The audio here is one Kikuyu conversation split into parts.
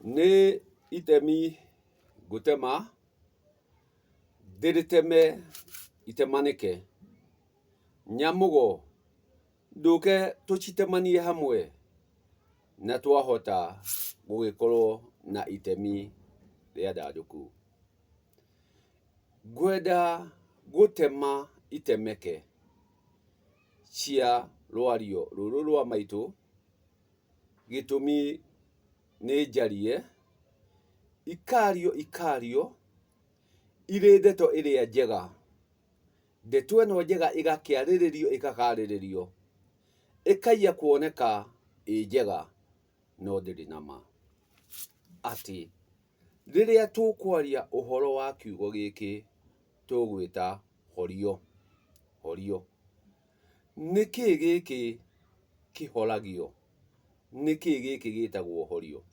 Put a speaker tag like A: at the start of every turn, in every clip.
A: Nĩ itemi ngũtema, ndĩrĩteme itemanĩke. Nyamũgo ndũke tũcitemanie hamwe na twahota gũgĩkorwo na itemi rĩandandũku. Ngwenda gũtema itemeke cia rwario rũrũ rwa maitũ. Gĩtũmi nĩ njarie, ikario ikario irĩ ndeto ĩrĩa njega. Ndeto ĩno njega ĩgakĩarĩrĩrio ĩgakarĩrĩrio, ĩkaiya kuoneka ĩ njega no ndĩrĩ na ma. Atĩ rĩrĩa tũkwaria ũhoro wa kiugo gĩkĩ tũgwĩta horio, horio. Nĩkĩ gĩkĩ kĩhoragio? Nĩkĩ gĩkĩ gĩtagwo horio?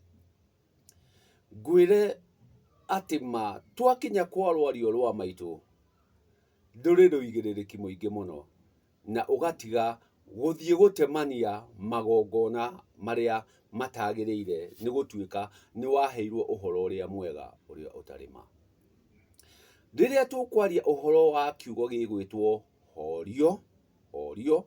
A: Ngwĩre atĩ ma twakinya kwa rwario rwa maitũ, ndũrĩ rũigĩrĩrĩki mũingĩ mũno, na ũgatiga gũthiĩ gũtemania magongona marĩa matagĩrĩire nĩ gũtuĩka nĩ waheirwo ũhoro ũrĩa mwega ũrĩa ũtarĩ ma. Rĩrĩa tũkwaria ũhoro wa kiugo gĩgwĩtwo horio, horio,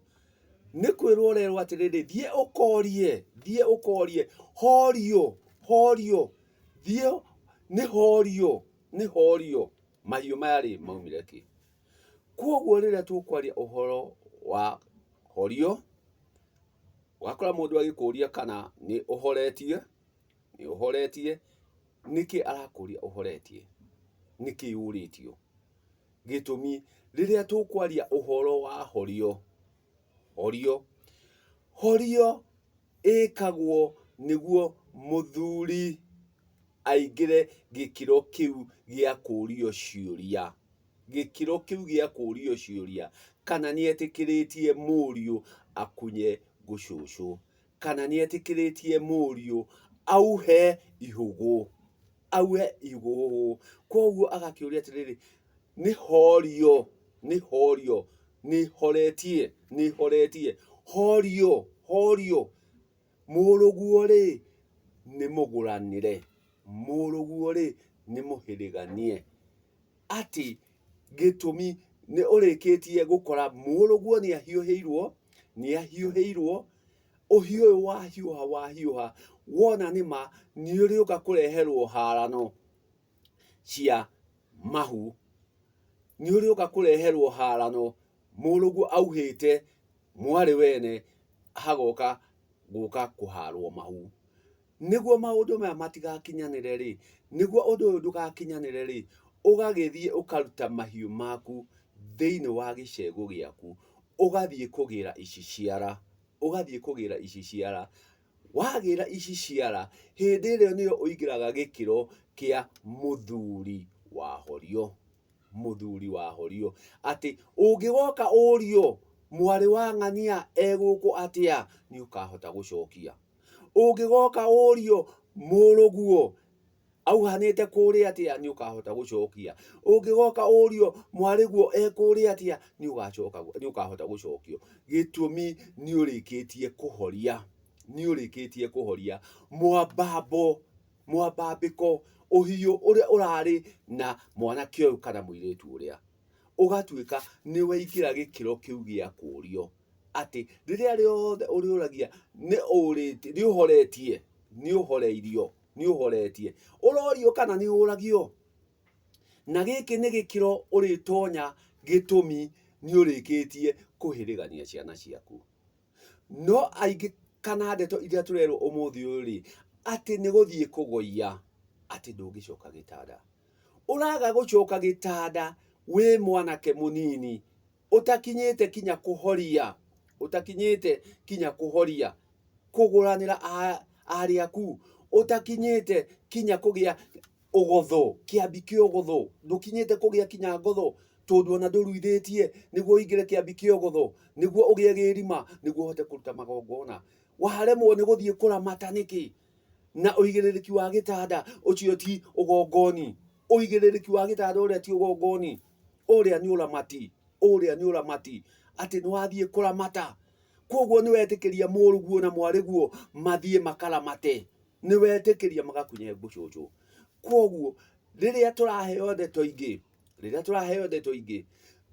A: nĩ kwĩrwo ũrerwo atĩrĩrĩ, thiĩ ũkorie, thiĩ ũkorie, horio, horio, thiĩ nĩ horio, nĩ horio, mahiũ maya rĩ maumire kĩ? Kwoguo rĩrĩa tũkwaria ũhoro wa horio, ũgakora mũndũ agĩkũria kana nĩ ũhoretie, nĩ ũhoretie, nĩkĩ arakũria ũhoretie? Nĩkĩ ũrĩtio? Gĩtũmi, rĩrĩa tũkwaria ũhoro wa horio, horio, horio ĩkagwo nĩguo mũthuri aingĩre gĩkĩro kĩu gĩa kũrio ciũria, gĩkĩro kĩu gĩa kũrio ciũria kana nĩetĩkĩrĩtie mũriũ akunye ngũcũcũ, kana nĩetĩkĩrĩtie mũriũ auhe ihũgũ, auhe ihũgũ. Koguo agakĩũria atĩrĩrĩ, nĩ horio, nĩ horio, nĩ horetie, nĩ horetie, horio, horio, mũrũguo rĩ, nĩ mũgũranĩre, mũrũguo rĩ, nĩ mũhĩrĩganie. Atĩ gĩtũmi nĩ ũrĩkĩtie gũkora mũrũguo nĩ ahiũhĩirwo, nĩ ahiũhĩirwo, ũhiũ ũyũ wahiũha wahiũha, wona nĩma nĩ ũrĩũka kũreherwo harano cia mahu, nĩ ũrĩũka kũreherwo harano mũrũguo auhĩte mwarĩ wene hagoka gũka kũharwo mahu. Nĩguo maũndũ maya matigakinyanĩre rĩ, nĩguo ũndũ ũyũ ndũgakinyanĩre rĩ, ũgagĩthiĩ ũkaruta mahiũ maku thĩinĩ wa gĩcegũ gĩaku, ũgathiĩ kũgĩra iciciara, ũgathiĩ kũgĩra iciciara. Wagĩra iciciara, hĩndĩ ĩrĩa nĩyo ũingĩraga gĩkĩro kĩa mũthuri wa horio, mũthuri wa horio. Atĩ ũngĩgoka ũrio mwarĩ wa ng'ania e gũkũ atĩa, nĩ ũkahota gũcokia. Ũngĩgoka ũrio mũrũguo auhanĩte kũrĩa atĩa, nĩ ũkahota gũcokia. Ũngĩgoka ũrio mwarĩguo e kũrĩa atĩa, nĩ ũgacoka nĩ ũkahota gũcokio. Gĩtũmi nĩ ũrĩkĩtie kũhoria, nĩ ũrĩkĩtie kũhoria mwambambo, mwambambĩko, ũhiũ ũrĩa ũrarĩ na mwanake ũyũ kana mũirĩtu ũrĩa. Ũgatuĩka nĩ waingĩra gĩkĩro kĩu gĩa kũrio. Atĩ rĩrĩa rĩothe ũrĩũragia nĩ ũrĩtie, nĩ ũhoretie, nĩ ũhoreirio, nĩ ũhoretie. Ũrorio kana nĩ ũragio? Na gĩkĩ nĩ gĩkĩro ũrĩtonya gĩtũmi nĩ ũrĩkĩtie kũhĩrĩgania ciana ciaku. No aingĩ kana ndeto iria tũrerwo ũmũthĩ ũyũ rĩ, atĩ nĩ gũthiĩ kũgoiya, atĩ ndũngĩcoka gĩtanda. Ũraga gũcoka gĩtanda wĩ mwanake mũnini, ũtakinyĩte kinya kũhoria, ũtakinyĩte kinya kũhoria, kũgũranĩra arĩ aku, ũtakinyĩte kinya kũgĩa ũgotho, kĩambi kĩa ũgotho, ndũkinyĩte kũgĩa kinya ngotho, tondũ ona ndũruithĩtie nĩguo ũingĩre kĩambi kĩa ũgotho, nĩguo ũgĩe gĩrima, nĩguo ũhote kũruta magongona. Waremwo nĩ gũthiĩ kũramata nĩkĩ? Na ũigĩrĩrĩki wa gĩtanda ũcio ti ũgongoni, ũigĩrĩrĩki wa gĩtanda ũrĩa ti ũgongoni, ũrĩa nĩ ũramati, ũrĩa nĩ ũramati, atĩ nĩ wathiĩ kũramata. Koguo nĩ wetĩkĩria mũrũguo na mwarĩguo mathiĩ makaramate. Nĩ wetĩkĩria magakunye ngũcũcũ. Kwoguo rĩrĩa tũraheo ndeto ingĩ, rĩrĩa tũraheo ndeto ingĩ,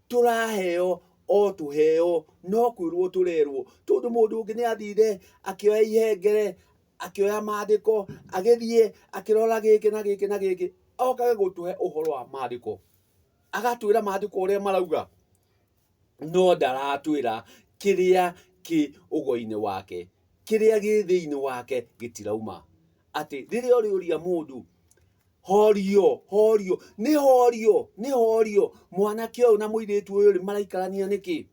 A: tũraheo o tũheo, no kwĩrwo tũrerwo, tondũ mũndũ ũngĩ nĩ athire akĩoya ihengere, akĩoya mandĩko, agĩthiĩ akĩrora gĩkĩ na gĩkĩ na gĩkĩ, okage gũtũhe ũhoro wa mandĩko, agatwĩra mandĩko ũrĩa marauga, no ndaratwĩra kĩrĩa kĩ ũgo-inĩ wake, kĩrĩa gĩ thĩinĩ wake gĩtirauma. Atĩ rĩrĩa ũrĩũria mũndũ, horio, horio, nĩ horio, nĩ horio, mwanake ũyũ na mũirĩtu ũyũ rĩ, maraikarania nĩkĩ?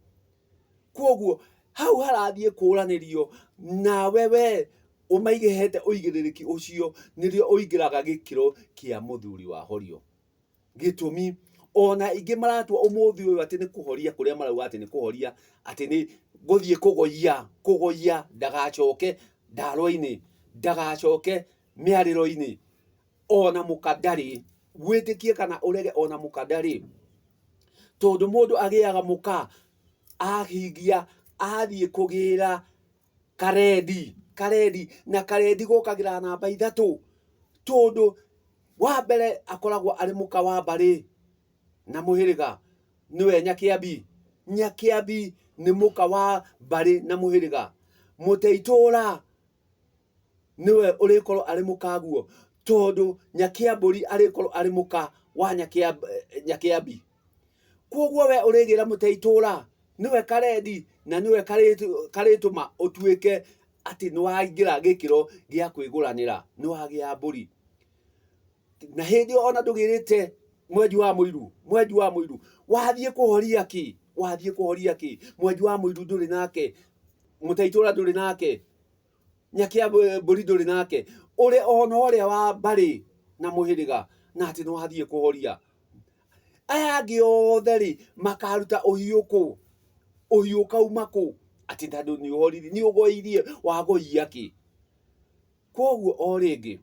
A: Kwoguo hau harathiĩ kũranĩrio nawe we ũmaigĩte ũigĩrĩrĩki ũcio nĩrĩo ũingĩraga gĩkĩro kĩa mũthuri wa horio. Gĩtũmi, ona ingĩ maratua ũmũthĩ ũyũ atĩ nĩ kũhoria kũrĩa marauga atĩ nĩ kũhoria, atĩ nĩ gũthiĩ kũgoiya, kũgoiya ndagacoke ndarwa-inĩ, ndagacoke mĩarĩro-inĩ, ona mũka ndarĩ, wĩtĩkie kana ũrege ona mũka ndarĩ. Tondũ mũndũ agĩaga mũka ahingia, athiĩ kũgĩra karendi, karendi, na karendi gokagĩra namba ithatũ, tondũ wa mbere akoragwo arĩ mũka wa mbarĩ na mũhĩrĩga, nĩwe Nyakĩambi. Nyakĩambi nĩ mũka wa mbarĩ na mũhĩrĩga. Mũteitũra nĩwe ũrĩkorwo arĩ mũkaguo, tondũ Nyakĩambũri arĩkorwo arĩ mũka wa Nyakĩambi. Kwoguo we ũrĩgĩra mũteitũra, nĩwe karendi na nĩwe karĩtũma ũtuĩke atĩ nĩ waingĩra gĩkĩro gĩa kwĩgũranĩra, nĩ wagĩa mbũri. Na hĩndĩ ĩyo ona ndũgĩrĩte mwenji wa mũiru, mwenji wa mũiru, wathiĩ kũhoria kĩ? Wathiĩ kũhoria kĩ? Mwenji wa mũiru ndũrĩ nake, mũteitũra ndũrĩ nake, nyakĩa mbũri ndũrĩ nake, ũrĩ ona ũrĩa wa mbarĩ na mũhĩrĩga, na atĩ nĩ wathiĩ kũhoria. Aya angĩ othe rĩ, makaruta ũhiũ kũ? Ũhiũ ũkauma kũ? Atĩ tondũ nĩ ũhoririe, nĩ ũgoirie, wagoiya kĩ? Kwoguo o rĩngĩ,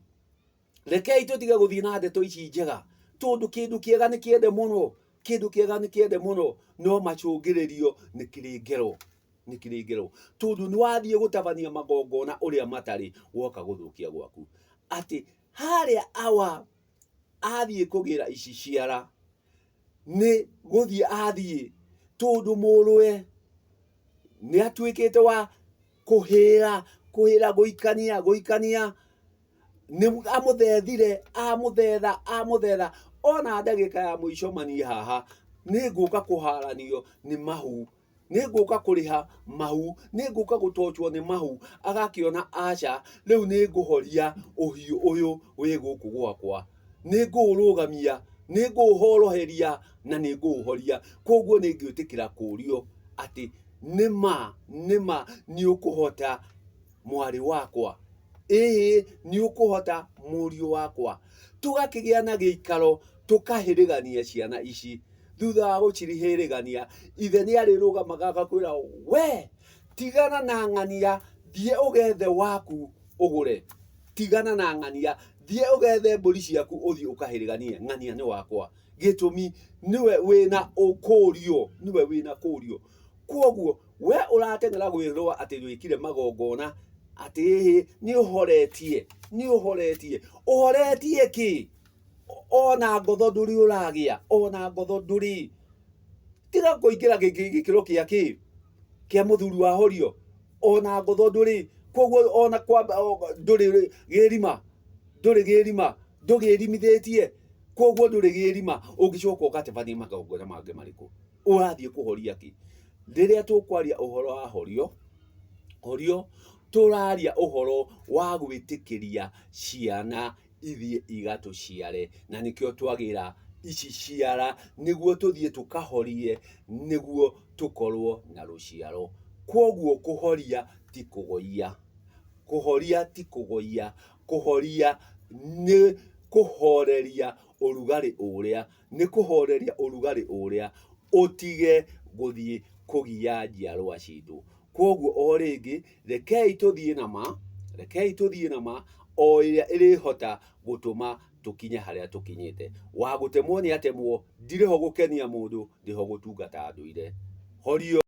A: rekei tũtige gũthiĩ na ndeto ici njega, tondũ kĩndũ kĩega nĩ kĩende mũno, kĩndũ kĩega nĩ kĩende mũno, no macũngĩrĩrio nĩ kĩrĩ ngero, nĩ kĩrĩ ngero. Tondũ nĩ wathiĩ gũtabania magongona ũrĩa matarĩ, woka gũthũkia gwaku. Atĩ harĩa awa athiĩ kũgĩra ici ciara, nĩ gũthiĩ athiĩ, tondũ mũrũwe nĩ atuĩkĩte wa kũhĩra, kũhĩra, gũikania, gũikania, nĩ amũthethire, amũthetha, amũthetha, ona ndagĩka ya mũico mani haha, nĩ ngũka kũharanio nĩ mahu. Nĩ ngũka kũrĩha mahu, nĩ ngũka gũtochwo nĩ mahu, agakĩona aca, rĩu nĩ ngũhoria ũhiũ ũyũ wĩ gũkũ gwakwa, nĩ ngũũrũgamia, nĩ ngũũhoroheria na nĩ ngũũhoria. Kwoguo nĩ ngwĩtĩkĩra kũũrio atĩ nĩ ma, nĩ ma nĩ ũkũhota mwarĩ wakwa, ĩĩ nĩ ũkũhota mũriũ wakwa. Tũgakĩgĩa na gĩikaro tũkahĩrĩgania ciana ici. Thutha wa gũcihĩrĩgania, ithe nĩ arĩrũgamaga agakwĩra we tigana na ng'ania, thiĩ ũgethe waku ũgũre. Tigana na ng'ania, thiĩ ũgethe mbũri ciaku ũthiĩ ũkahĩrĩganie, ng'ania nĩ wakwa. Gĩtũmi nĩwe wĩna kũũrio, nĩwe wĩna kũũrio. Kwoguo we ũrateng'era gwĩrwo atĩ wĩkire magongona atĩ ĩhĩ nĩ ũhoretie, nĩ ũhoretie. Ũhoretie kĩ? Ona ngotho ndũrĩ ũragĩa, ona ngotho ndũrĩ. Tiga kũingĩra gĩkĩro kĩa kĩ? Kĩa mũthuri wa horio. Ona ngotho ndũrĩ, kwoguo ona kwamba ndũrĩ gĩrima, ndũrĩ gĩrima, ndũgĩrimithĩtie, kwoguo ndũrĩ gĩrima, ũngĩcoka ũgatabania magongona mangĩ marĩkũ? Ũrathiĩ kũhoria kĩ? Rĩrĩa tũkwaria ũhoro wa horio, horio, tũraria ũhoro wa gwĩtĩkĩria ciana ithiĩ igatũciare, na nĩkĩo twagĩra ici ciara nĩguo tũthiĩ tũkahorie nĩguo tũkorwo na rũciaro. Kwoguo kũhoria ti kũgoiya, kũhoria ti kũgoiya, kũhoria nĩ kũhoreria ũrugarĩ ũrĩa nĩ kũhoreria ũrugarĩ ũrĩa ũtige gũthiĩ kũgia njiarwa citũ. Kwoguo o rĩngĩ, rekei tũthiĩ na ma, rekei tũthiĩ na ma o ĩrĩa ĩrĩhota gũtũma tũkinye harĩa tũkinyĩte. Wa gũtemwo nĩ atemwo, ndirĩ ho gũkenia mũndũ, ndĩ ho gũtungata ndũire. Horio.